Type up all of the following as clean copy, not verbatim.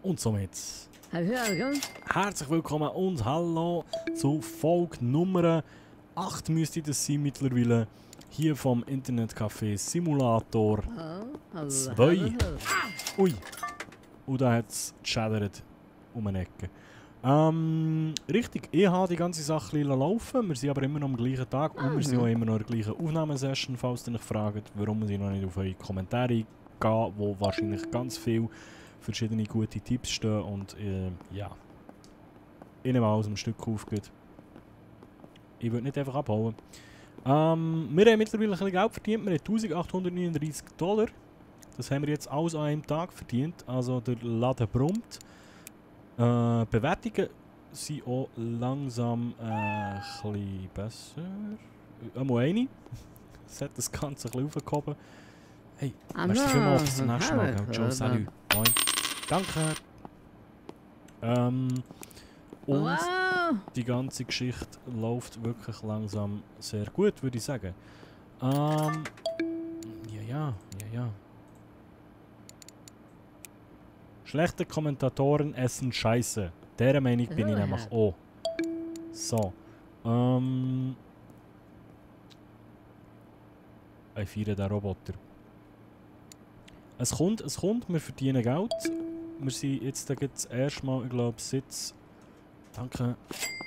Und somit herzlich willkommen und hallo zu Folge Nummer 8 müsste das sein mittlerweile. Hier vom Internetcafé Simulator 2. Ui, und da hat es geschädert um eine Ecke. Richtig, ich habe die ganze Sache laufen. Wir sind aber immer noch am gleichen Tag und wir sind auch immer noch in der gleichen Aufnahmesession, falls ihr euch fragt, warum ich noch nicht auf eure Kommentare gehe, wo wahrscheinlich ganz viele verschiedene gute Tipps stehen und ja, ich nehme aus dem Stück aufgeht. Ich würde nicht einfach abhauen. Wir haben mittlerweile ein bisschen Geld verdient, wir haben 1839 $. Das haben wir jetzt alles an einem Tag verdient, also der Laden brummt. Bewertungen sind auch langsam ein bisschen besser. Einmal eine. Das hat das Ganze ein bisschen aufgehoben. Hey, merci vielmals, bis zum nächsten Mal. Ciao, salut, moin. Danke. Und die ganze Geschichte läuft wirklich langsam sehr gut, würde ich sagen. Ja. Schlechte Kommentatoren essen Scheiße. Der Meinung bin ich nämlich auch. So. Ich feiere den Roboter. Es kommt, wir verdienen Geld. Wir sind jetzt das erste Mal, ich glaube, Sitz. Danke.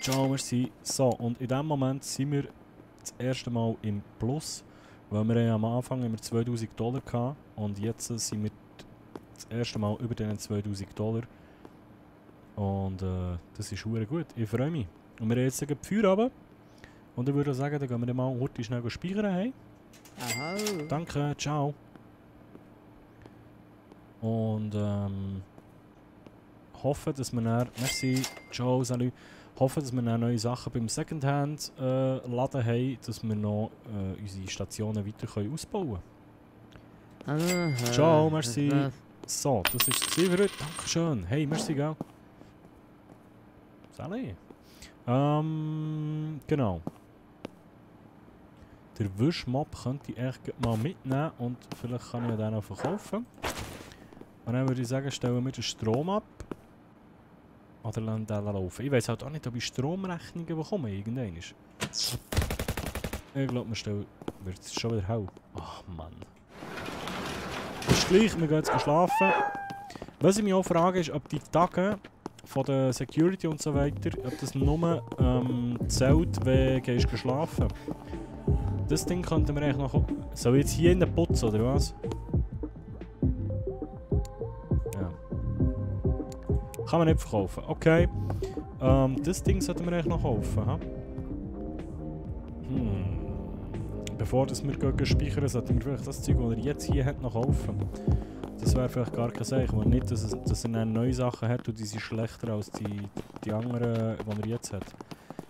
Ciao, merci. So, und in diesem Moment sind wir das erste Mal im Plus. Weil wir am Anfang immer 2000 $ hatten. Und jetzt sind wir das erste Mal über den 2000 $. Und das ist verdammt gut. Ich freue mich. Und wir haben jetzt die Feuer runter. Und ich würde sagen, dann gehen wir mal heute schnell speichern. Hey. Danke, ciao. Und hoffe, dass wir dann, merci, ciao, salut. Hoffe, dass wir dann neue Sachen beim Secondhand Laden haben, dass wir noch unsere Stationen weiter ausbauen können. Ciao, merci. So, das war es für heute. Dankeschön. Hey, merci, gell? Salut. Genau. Der Wischmob könnte ich echt mal mitnehmen und vielleicht kann ich den auch verkaufen. Und dann würde ich sagen, stellen wir den Strom ab. Oder lassen den laufen. Ich weiß halt auch nicht, ob ich Stromrechnungen bekomme irgendwann. Ich glaube, wird es schon wieder hell. Ach Mann. Ist gleich, wir gehen jetzt schlafen. Was ich mich auch frage, ist, ob die Tage von der Security und so weiter, ob das nur zählt, wenn du schlafen gehst. Das Ding könnten wir eigentlich noch... Soll ich jetzt hier innen putzen, oder was? Ja. Kann man nicht verkaufen. Okay. Das Ding sollten wir eigentlich noch kaufen. Ha? Bevor wir speichern, sollten wir vielleicht das Zeug, das er jetzt hier hat, noch kaufen. Das wäre vielleicht gar kein Zeichen. Aber nicht, dass er dann neue Sachen hat und die sind schlechter als die anderen, die er jetzt hat.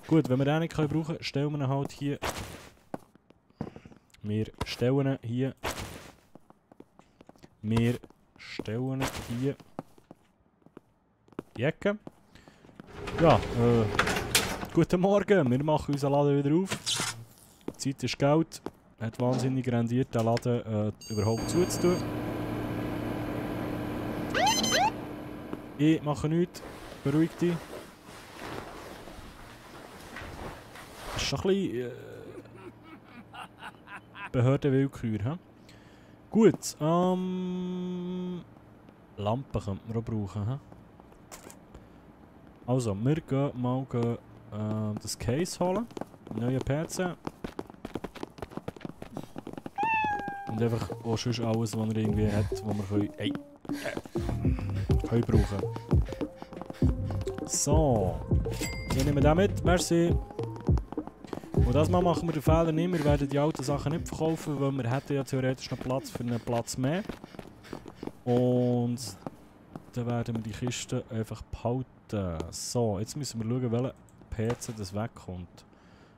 Gut, wenn wir den nicht brauchen können, stellen wir ihn halt hier. Wir stellen ihn hier. Wir stellen ihn hier. Die Ecke. Ja, guten Morgen. Wir machen unseren Laden wieder auf. Die Zeit ist Geld. Hat wahnsinnig rendiert, den Laden überhaupt zuzutun. Ich mache nichts. Beruhig dich. Das ist schon ein bisschen Behördenwillkür, hä? Gut, Lampen könnten wir auch brauchen, hä? Also, wir gehen mal das Case holen. Neue PC. Und einfach auch sonst alles, was er irgendwie hat, was wir können brauchen. So. Ich nehme den mit, merci. Und das Mal machen wir den Fehler nicht. Wir werden die alten Sachen nicht verkaufen, weil wir hätten ja theoretisch noch Platz für einen Platz mehr. Und dann werden wir die Kiste einfach behalten. So, jetzt müssen wir schauen, welcher PC das wegkommt.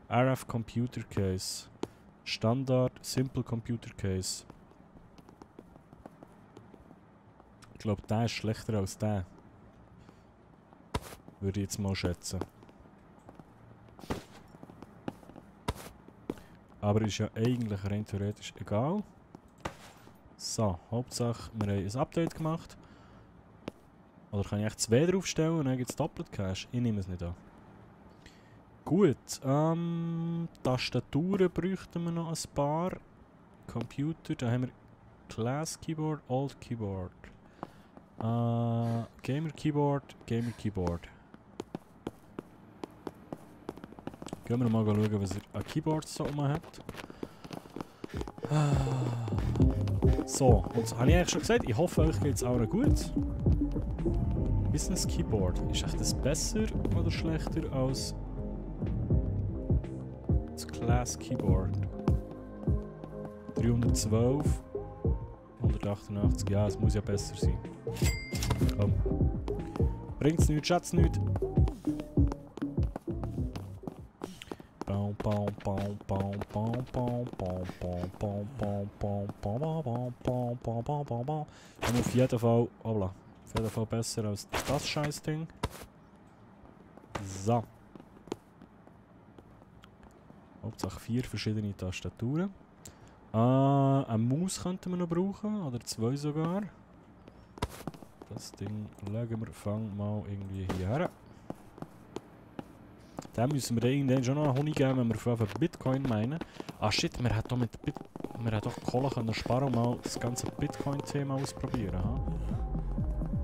RF Computer Case. Standard Simple Computer Case. Ich glaube, der ist schlechter als der. Würde ich jetzt mal schätzen. Aber ist ja eigentlich rein theoretisch egal. So, Hauptsache, wir haben ein Update gemacht. Oder kann ich echt 2 draufstellen und dann gibt es doppelt Cash? Ich nehme es nicht an. Gut, Tastaturen bräuchten wir noch ein paar. Computer, da haben wir Class Keyboard, Old Keyboard. Gamer Keyboard, Gamer Keyboard. Gehen wir mal schauen, was er an Keyboards so hat. So, und habe ich eigentlich schon gesagt, ich hoffe, euch geht es auch noch gut. Business Keyboard, ist echt das besser oder schlechter als das Class Keyboard? 312, 188, ja, es muss ja besser sein. Komm. Bringt's nichts, schätzt nichts. Auf jeden Fall, hoppla, auf jeden Fall besser als das Scheißding. So. Hauptsache 4 verschiedene Tastaturen. Eine Maus könnten wir noch brauchen, oder 2 sogar. Das Ding legen wir, fangen mal irgendwie hierher. Dann müssen wir irgendwann schon noch einen Honig geben, wenn wir für Bitcoin meinen. Ah shit, wir hätten doch Kohle können sparen und mal das ganze Bitcoin-Thema ausprobieren. Ha?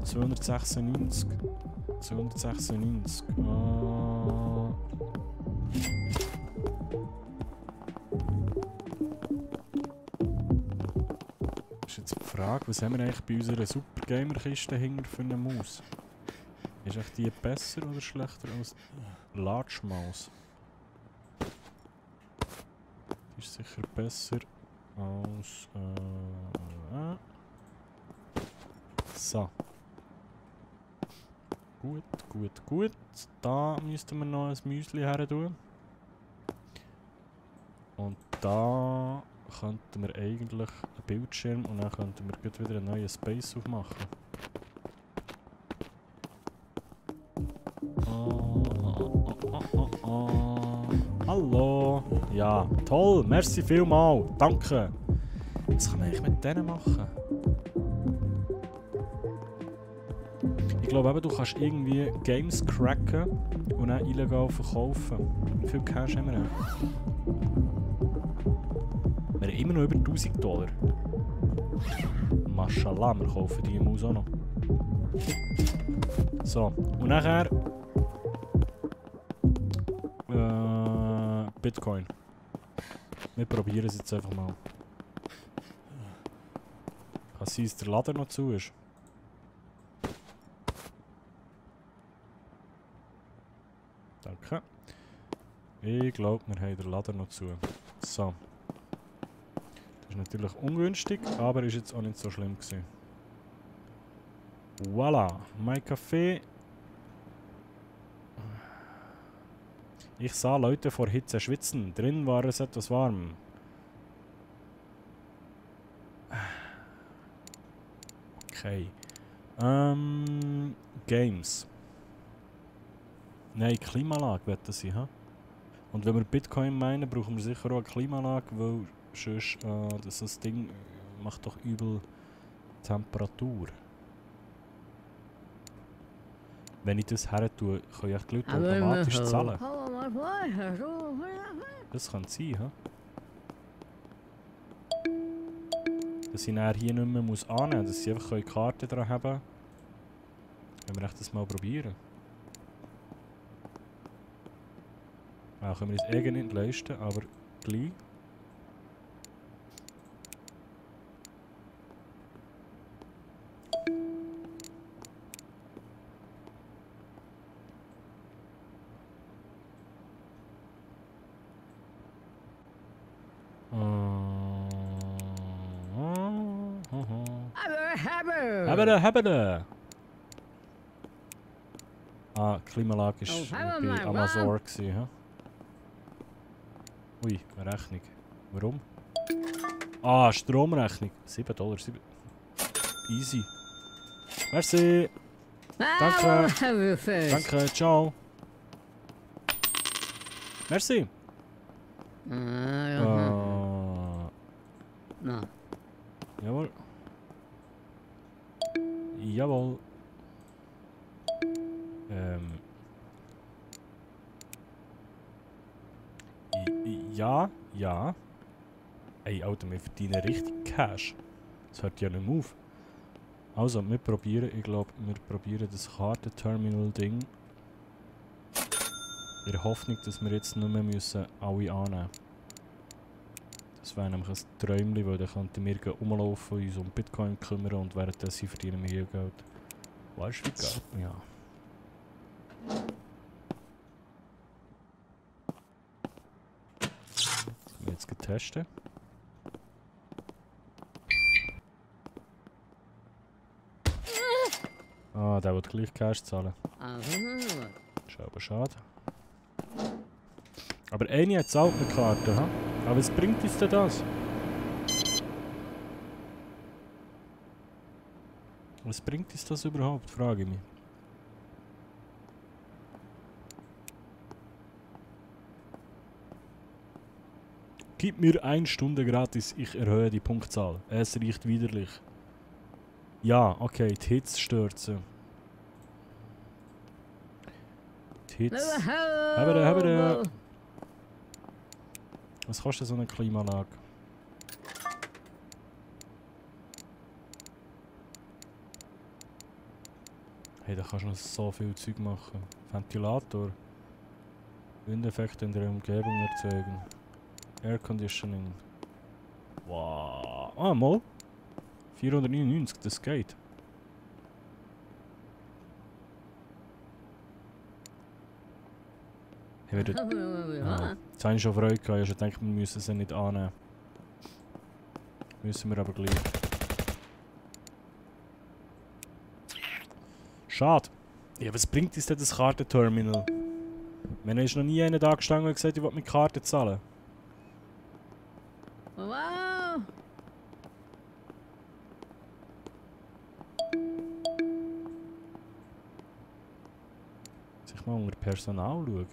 296. 296. Ist jetzt die Frage, was haben wir eigentlich bei unserer Super Gamer-Kiste hinter für eine Maus? Ist echt die besser oder schlechter als Large Maus? Die ist sicher besser als... So. Gut, gut, gut. Da müssten wir noch ein Müsli her tun. Und da könnten wir eigentlich einen Bildschirm und dann könnten wir gleich wieder einen neuen Space aufmachen. Hallo. Ja, toll. Merci vielmal. Danke. Was kann man eigentlich mit denen machen? Ich glaube eben, du kannst irgendwie Games cracken und dann illegal verkaufen. Wie viel Cash haben wir denn? Wir haben immer noch über $1000. Mashallah, wir kaufen die Maus auch noch. So, und nachher... Bitcoin. Wir probieren es jetzt einfach mal. Kann sein, dass der Lader noch zu ist. Danke. Ich glaube, wir haben den Lader noch zu. So. Das ist natürlich ungünstig, aber ist jetzt auch nicht so schlimm gewesen. Voilà, mein Kaffee. Ich sah Leute vor Hitze schwitzen. Drin war es etwas warm. Okay. Games. Nein, Klimaanlage wird das sein, ha? Und wenn wir Bitcoin meinen, brauchen wir sicher auch eine Klimaanlage, weil sonst das Ding macht doch übel Temperatur. Wenn ich das her tue, kann ich die Leute automatisch zahlen. Das kann sein, ha? Dass ich dann hier nicht mehr muss annehmen muss, dass sie einfach eine Karte dran haben. Wenn wir das mal probieren. Ja, können wir uns irgendwie nicht leisten, aber gleich. Habede! Ah, Klimaanlage war bei Amazon gewesen, ha? Ui, eine Rechnung. Warum? Ah, Stromrechnung. $7. Easy. Merci. Danke. Danke, ciao. Merci. Jawohl. Jawohl. Ja, ja. Ey, Alter, wir verdienen richtig Cash. Das hört ja nicht mehr auf. Also, wir probieren, ich glaube, wir probieren das Kartenterminal-Ding. In der Hoffnung, dass wir jetzt nicht mehr müssen alle annehmen müssen. Das wäre nämlich ein Träumchen, weil dann könnten wir rumlaufen und uns um Bitcoin kümmern und währenddessen verdienen wir Geld. Weißt du, wie Geld? Ja. Können wir jetzt testen. Ah, der will gleich Cash zahlen. Ist aber schade. Aber eine hat zahlt eine Karte, ha? Aber was bringt uns denn das? Was bringt uns das überhaupt, frage ich mich. Gib mir 1 Stunde gratis, ich erhöhe die Punktzahl. Es riecht widerlich. Ja, okay, die Hits stürzen. Die Hits. Habere. Was kostet so eine Klimaanlage? Hey, da kannst du noch so viel Zeug machen. Ventilator. Windeffekte in der Umgebung erzeugen. Air Conditioning. Wow. Ah, mal. 499, das geht. Hey, jetzt habe ich schon Freude gehabt. Ich habe schon gedacht, wir müssen sie nicht annehmen. Müssen wir aber gleich. Schade. Ja, was bringt uns denn das Kartenterminal? Mir ist noch nie einer da gestanden und gesagt, ich will mit Karte zahlen. Wow! Sich mal unter Personal schauen.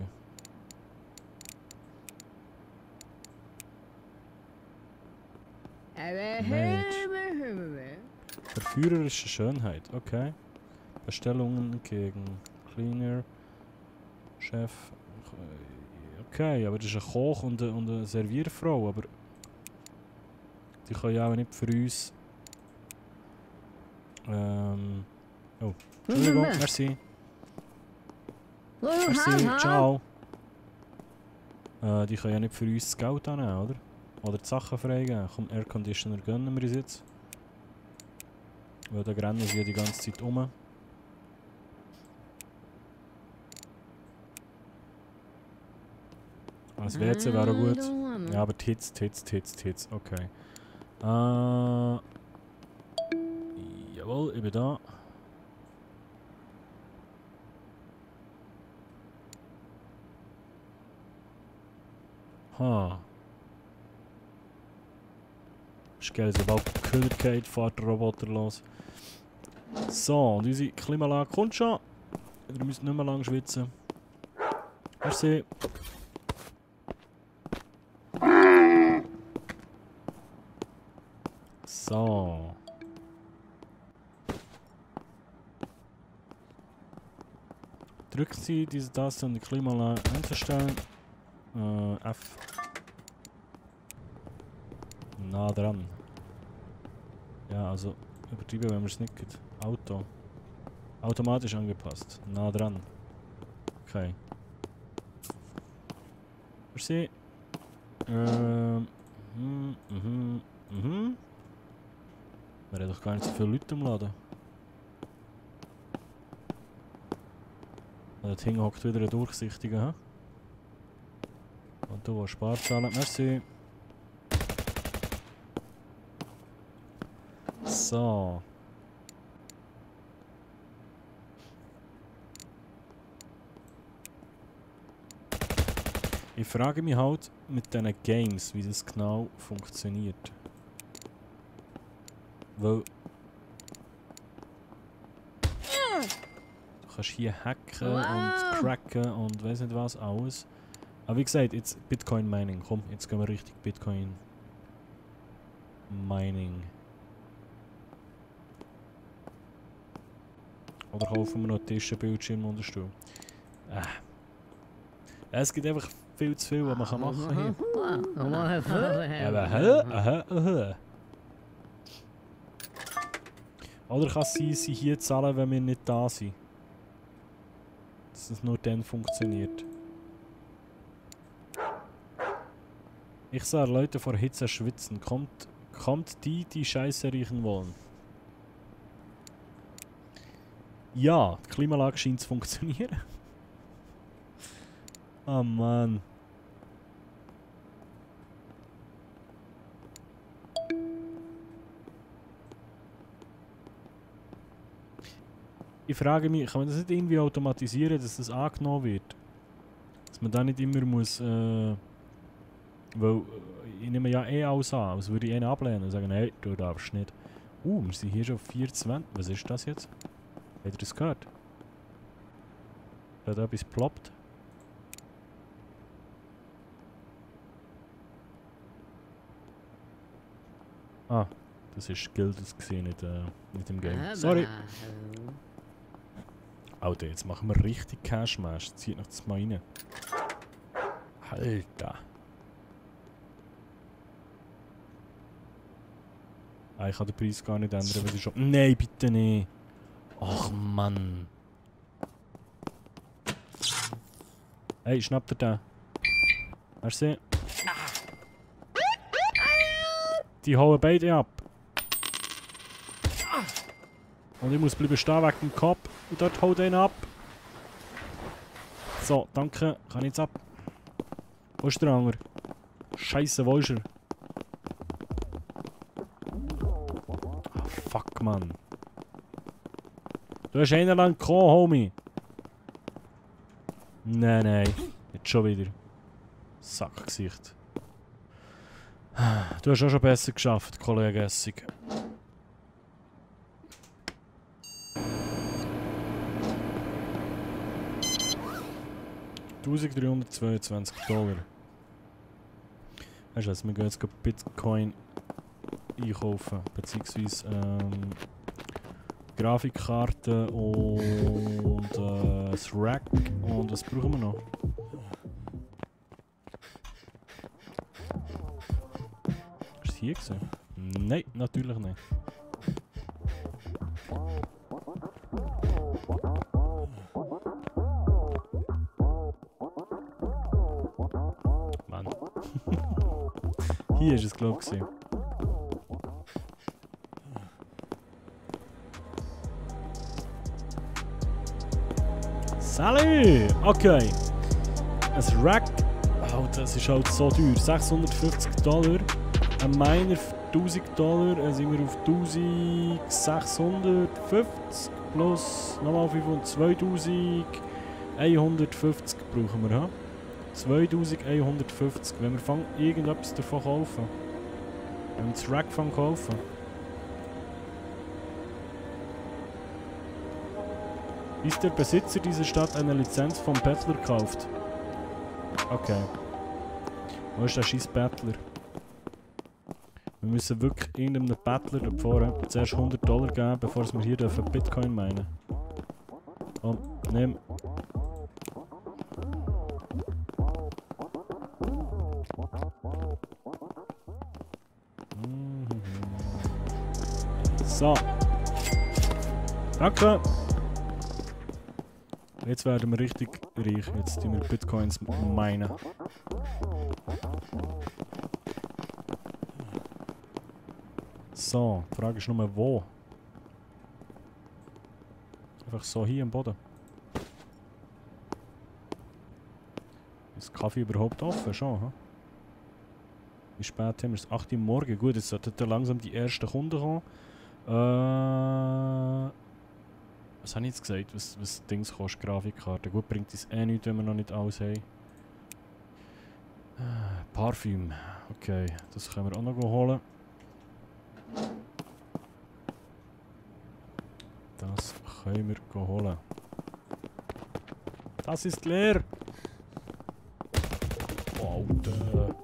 Verführerische Schönheit, okay. Bestellungen gegen Cleaner, Chef. Okay, aber das ist ein Koch und eine Servierfrau, aber die kann ja auch nicht für uns. Oh, Entschuldigung, merci. Merci, ciao. Die kann ja nicht für uns das Geld annehmen, oder? Oder die Sachen freigeben. Komm, Air Conditioner gönnen wir uns jetzt. Weil da rennen sie ja die ganze Zeit um. Das WC wäre gut. Ja, aber die Hits. Okay. Jawohl, ich bin da. Ha. Ist geil, sobald Kühler geht, fährt der Roboter los. So, und unsere Klimaanlage kommt schon. Wir müssen nicht mehr lang schwitzen. Merci. So. Drücken Sie diese Taste, um die Klimaanlage einzustellen. F. Nah dran. Ja, also übertrieben, wenn wir es nicht geht. Auto. Automatisch angepasst. Nah dran. Okay. Merci. Wir haben doch gar nicht so viele Leute im Laden. Dort hinten hockt wieder ein Durchsichtiger. He? Und du willst Sparzahlen. Merci. So. Ich frage mich halt mit diesen Games, wie das genau funktioniert. Weil du kannst hier hacken und cracken und weiss nicht was alles. Aber wie gesagt, jetzt Bitcoin Mining. Komm, jetzt gehen wir richtig Bitcoin Mining. Oder kaufen wir noch Tische, Bildschirm und einen Stuhl? Es gibt einfach viel zu viel, was man kann machen hier. Oder kann es sein, sie hier zahlen, wenn wir nicht da sind? Dass es nur dann funktioniert. Ich sah Leute vor Hitze schwitzen. Kommt die Scheiße riechen wollen? Ja, die Klimaanlage scheint zu funktionieren. Oh Mann. Ich frage mich, kann man das nicht irgendwie automatisieren, dass das angenommen wird? Dass man da nicht immer muss, weil ich nehme ja eh alles an, also würde ich einen ablehnen und sagen, hey, du darfst nicht. Wir sind hier schon auf 4,20. Was ist das jetzt? Habt ihr das gehört? Da hat etwas ploppt. Ah, das ist Gildes gesehen, nicht im Game. Sorry. Alter, jetzt machen wir richtig Cash-Mash. Zieht noch das mal rein. Alter. Ich kann den Preis gar nicht ändern, weil ich schon... Nein, bitte nicht. Ach Mann. Hey, schnappt ihr den? Merci. Die hauen beide ab. Und ich muss bleiben stehen wegen dem Kopf. Und dort haut einer ab. So, danke. Kann ich jetzt ab? Wo ist der andere? Scheiße, wo ist er? Ah, fuck, Mann. Du hast einen lang gekommen, Homie. Nein. Jetzt schon wieder. Sackgesicht. Du hast auch schon besser geschafft, Kollege Essig. $1322. Weißt du was, wir gehen jetzt Bitcoin einkaufen, beziehungsweise Grafikkarte und das Rack. Und was brauchen wir noch? Ist es hier gewesen? Nein, natürlich nicht. Mann. Hier ist es, glaube ich. Salut! Okay. Ein Rack. Oh, das ist halt so teuer. $650. Ein Miner $1000. Dann sind wir auf 1650 plus nochmal 2150 brauchen wir. Ha? 2150. Wenn wir fangen, irgendetwas davon kaufen. Wenn wir das Rack kaufen. Bis der Besitzer dieser Stadt eine Lizenz vom Bettler kauft. Okay. Wo ist der scheiß Bettler? Wir müssen wirklich irgendeinem Bettler da vorne zuerst $100 geben, bevor wir hier Bitcoin meinen. Komm, nimm. So. Danke. Jetzt werden wir richtig reich. Jetzt tun wir Bitcoins meinen. So, die Frage ist nur wo. Einfach so hier am Boden. Ist der Kaffee überhaupt offen? Schon, hm? Wie spät haben wir es? 8 Uhr morgen. Gut, jetzt sollten langsam die ersten Kunden kommen. Was habe ich jetzt gesagt? Was Dings kostet, Grafikkarte? Gut, bringt uns eh nichts, wenn wir noch nicht alles haben. Parfüm. Okay, das können wir auch noch holen. Das können wir holen. Das ist leer! Oh, Alter.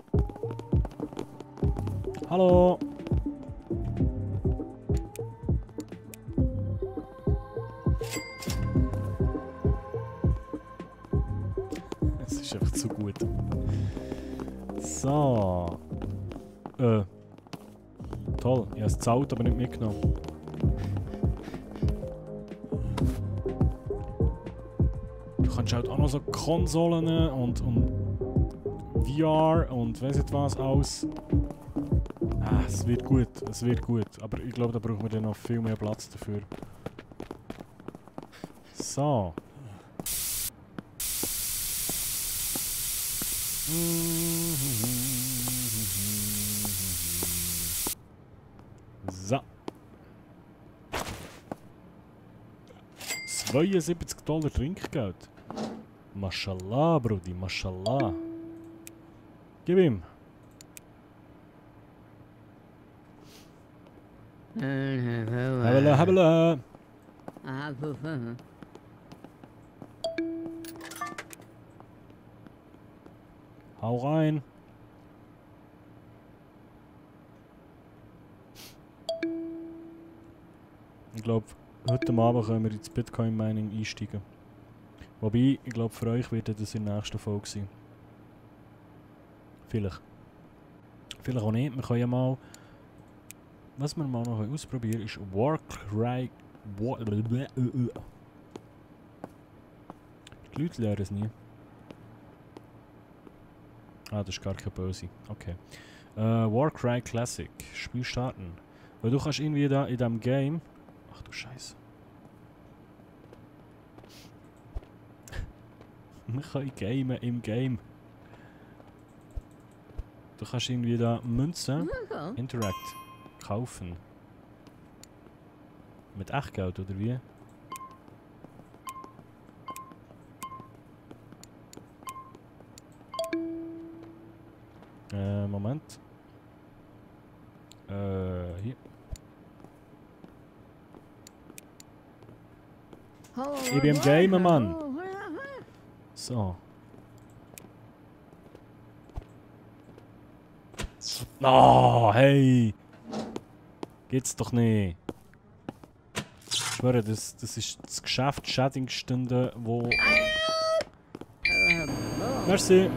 Hallo! so gut. So. Toll. Ich habe es gezahlt, aber nicht mitgenommen. Du kannst halt auch noch so Konsolen und VR und weiss nicht was aus. Ah, es wird gut, es wird gut. Aber ich glaube, da brauchen wir dann noch viel mehr Platz dafür. So. So. $72 Trinkgeld. Mashallah, Brudi, Mashallah. Gib ihm. Habala, habala. Hau rein. Ich glaube, heute Abend können wir ins Bitcoin-Mining einsteigen. Wobei, ich glaube, für euch wird das in der nächsten Folge sein. Vielleicht. Vielleicht auch nicht. Wir können ja mal... Was wir mal noch ausprobieren ist Warcry... Die Leute lernen es nie. Ah, das ist gar keine Böse. Okay. Warcry Classic. Spiel starten. Weil du kannst irgendwie da in diesem Game... Ach du Scheiße. Wir können gamen im Game. Du kannst irgendwie da Münzen, Interact, kaufen. Mit Echtgeld oder wie? Moment. Hier. Ich bin im Gamen, Mann. So. Oh, hey! Geht's doch nicht. Ich schwöre, das ist das geschäftsschädigendste, wo... Merci!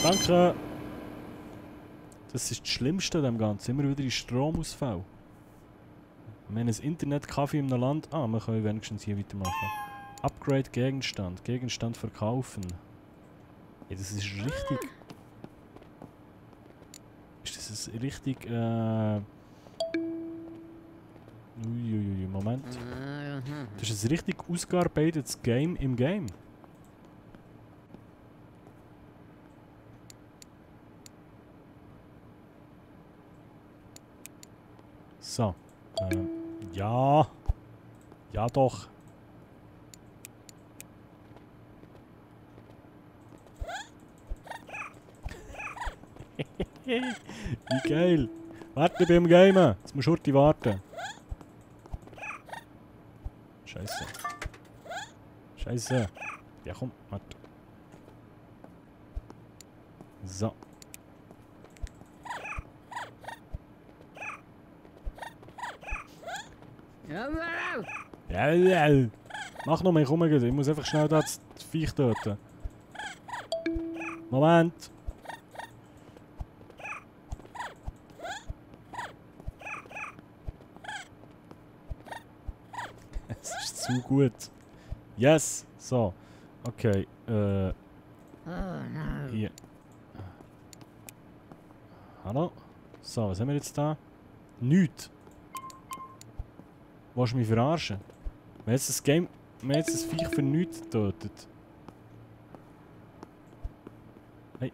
Danke! Das ist das Schlimmste an dem Ganzen. Immer wieder in Stromausfall. Wir haben ein Internetcafé in einem Land. Ah, wir können wenigstens hier weitermachen. Upgrade Gegenstand. Gegenstand verkaufen. Ja, das ist richtig... Ist das richtig... Uiuiui, Moment. Das ist ein richtig ausgearbeitetes Game im Game. So. Ja. Ja doch. Wie geil. Warte beim Gamen. Jetzt musst du Hurti warten. Scheiße. Scheiße. Ja komm, warte. So. Ja. Mach noch mehr, komm mal. Ich muss einfach schnell das Viech töten. Moment. Es ist zu gut. Yes. So. Okay. Hier. Hallo? So, was haben wir jetzt da? Nichts. Willst du mich verarschen? Wir haben jetzt das Game... Wir haben jetzt das Viech für nichts getötet. Hey.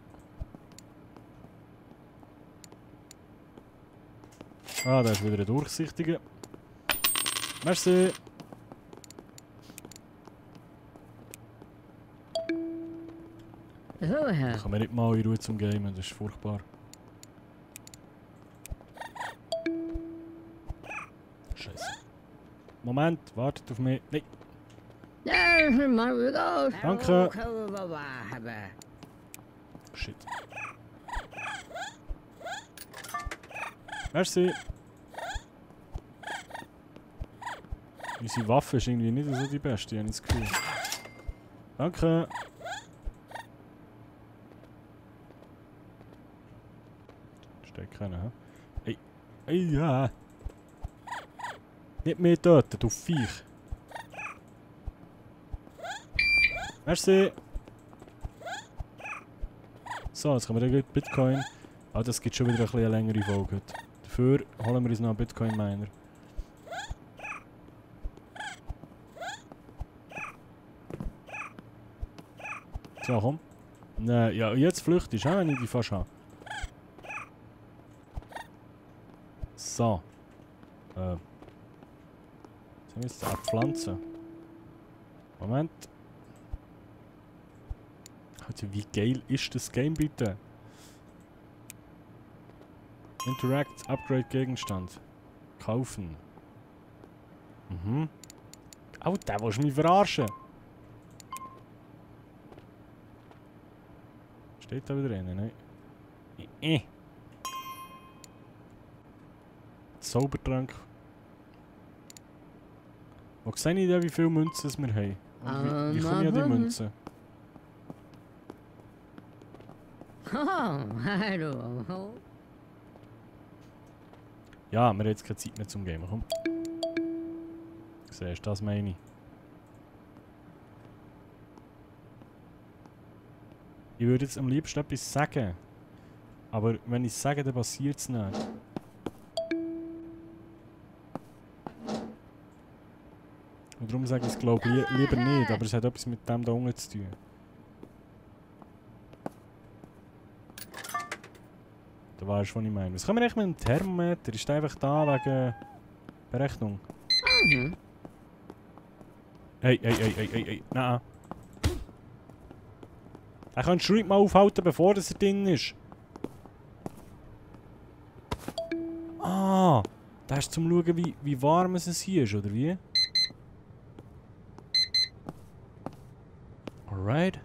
Ah, da ist wieder ein durchsichtiger. Merci. Kommen wir nicht mal in Ruhe zum Gamen, das ist furchtbar. Scheiße. Moment, wartet auf mich. Nein. Danke. Shit. Merci. Unsere Waffe ist irgendwie nicht so die beste, habe ich das Gefühl. Danke. kennen. Ey. Ey, ja. Nicht mehr töten, du Viech. Merci. So, jetzt können wir gleich Bitcoin. Ah, das gibt schon wieder ein bisschen eine längere Folge heute. Dafür holen wir uns noch einen Bitcoin-Miner. So, komm. Nein, ja, jetzt flüchtest du, wenn ich die fast habe. So. Sollen wir jetzt abpflanzen? Moment. Also, wie geil ist das Game bitte? Interact, Upgrade Gegenstand. Kaufen. Mhm. Oh, der willst du mich verarschen. Steht da wieder drin? Nein. Zaubertrank. Wo sehe ich denn, wie viele Münzen wir haben? Und wie komme ich an die Münzen? Ja, wir haben jetzt keine Zeit mehr zum Gamen. Komm. Siehst du, das meine ich. Ich würde jetzt am liebsten etwas sagen. Aber wenn ich es sage, dann passiert es nicht. Und darum sage ich es, glaube ich, lieber nicht. Aber es hat etwas mit dem da unten zu tun. Du weißt, was ich meine. Was können wir echt mit dem Thermometer? Ist der einfach da wegen Berechnung? Hey. Nein. Er kann den Schritt mal aufhalten, bevor er drin ist. Ah, das ist zum Schauen, wie warm es hier ist, oder wie? Alright.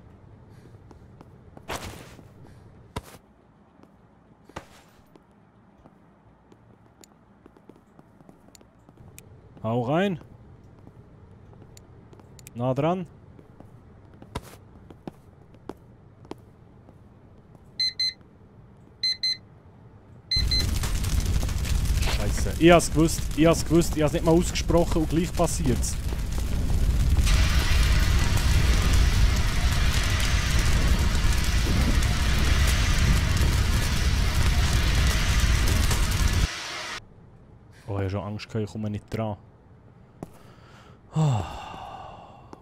Hau rein. Nah dran. Scheiße. Ich hab's gewusst. Ich hab's nicht mal ausgesprochen und gleich passiert's. Oh, ich habe schon Angst gehabt, ich komme nicht dran. Oh.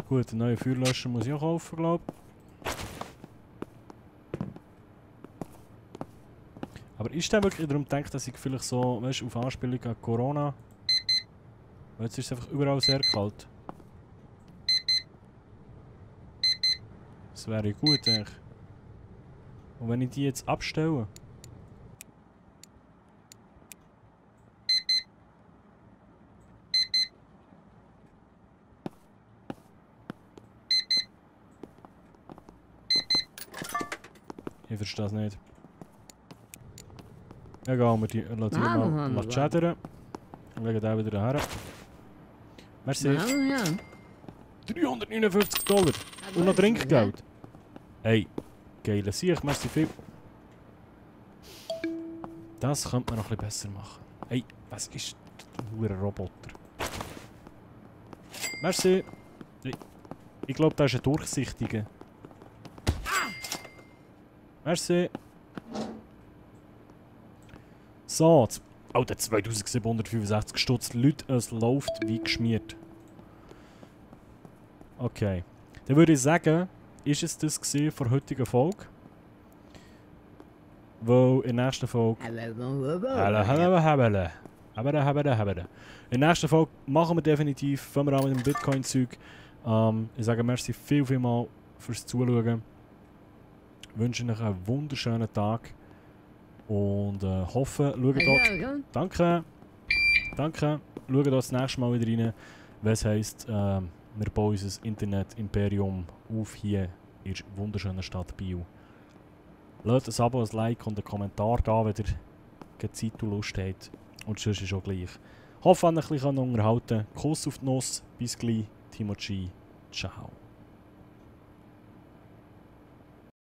Gut, einen neuen Feuerlöscher muss ich auch kaufen, glaube ich. Aber ist der wirklich darum gedacht, dass ich vielleicht so, weißt du, auf Anspielung an Corona. Weil jetzt ist es einfach überall sehr kalt. Das wäre gut, eigentlich. Und wenn ich die jetzt abstelle. Ich verstehe das nicht. Egal, wir lassen die mal chattern. Und legen den wieder her. Merci. 359 $. Und noch Trinkgeld. Hey, geile Sieg, merci viel. Das könnte man noch ein bisschen besser machen. Hey, was ist ein Roboter? Merci. Ich glaube, das ist ein durchsichtiger. Merci. So, Alter, 2765 Stutz. Leute, es läuft wie geschmiert. Okay. Dann würde ich sagen, ist es das gewesen für heutige Folge? Weil in der nächsten Folge... In der nächsten Folge machen wir definitiv, fangen wir an mit dem Bitcoin-Zeug. Ich sage merci viel mal fürs Zuschauen. Ich wünsche euch einen wunderschönen Tag. Und hoffe, schaut dort... Danke! Schaut dort das nächste Mal wieder rein, wenn es heisst, wir bauen unser Internet-Imperium auf hier in der wunderschönen Stadt Biel. Lasst ein Abo, ein Like und einen Kommentar da, wenn ihr Zeit und Lust habt. Und sonst ist auch gleich. Hoffe, euch ein bisschen unterhalten. Kuss auf die Nuss. Bis gleich. Timo G. Ciao.